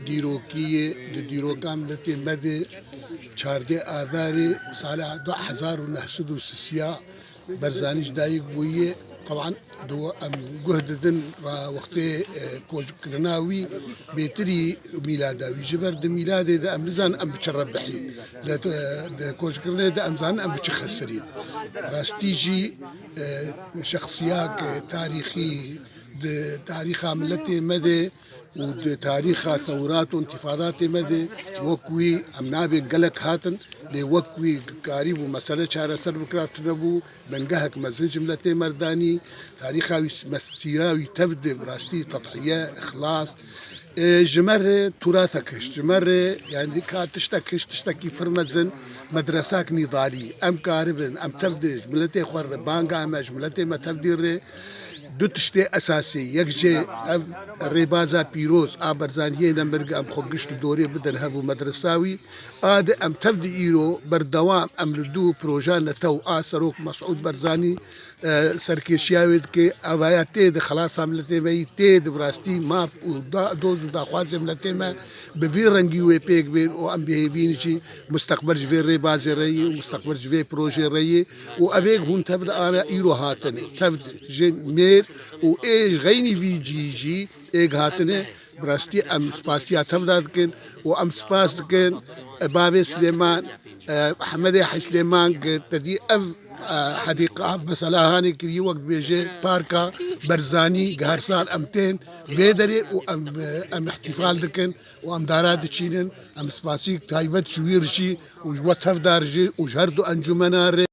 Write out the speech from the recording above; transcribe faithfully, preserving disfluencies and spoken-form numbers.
dîrokî ye, di dîroka miletê me de çardeh Adarê sala du hezar û neh sed û sisiya Berzanî ji dayik bûye. Teban di we em guh didin ra wextê, e, koçkirina wî bêtirî mîlada wî. Ji ber di mîladê de em nizanin em bi çi re bihîn. Li, e, di koçkirinê de em zanin em bi çi xesirîn. Rastî jî, e, şexsiyake tarîxî di tarîxa miletê me de û di tarîxa thewrat û întifadatê me de wek wî em nabên gelek hatin, lê wek wî karîbû mesele çareser bikira tunebû, bingehek mezin ji miletê me re danî, tarîxa wî, mesîra wî tev de bi rastî tedhiye, îxlas, e, ji me re turatek hişt, ji me re, yanî ka tiştek hişt, tiştekî pir mezin, medresak nîdalî. Em karibin, em tev de ji miletê xwe re banga me, ji miletê me tevdî re du tiştê esasî, yek jê ev rêbaza pîroz a Berzaniyê nemirg em xwe giş li dorê bidin hev û medresa wî. A di em tev di îro berdewam em li dû proja netew a Serok Mesûd Berzanî, e, serkêşiya wê dike. Evaya tê di xelasa miletê me yî, tê di bi rastî maf û da-, doz û daxwazê miletê me bi vî rengî wê pêk bên û em bi hêvîn jî musteqbel ji vê rêbazê re yî û musteqbel ji vê projê re yî û ev êk hûn tev de ana îro hatine. Tev jin mêr û ê ji xeynî vî cî jî êk hatine. Bi rastî em spasiya tev de dikin û em spas dikin, e, bavê Silêman, e, Hemedê Hej Silêman, ku te dî ev, e, hedîqa mesela hanê kirî, wek dibêje parka Berzanî, ku her sal em tên vê derê û em, e, em îhtîfal dikin û em dara diçînin. Em spasî taybet ji wî re jî û ji we tev de re jî û ji her du encûmena re.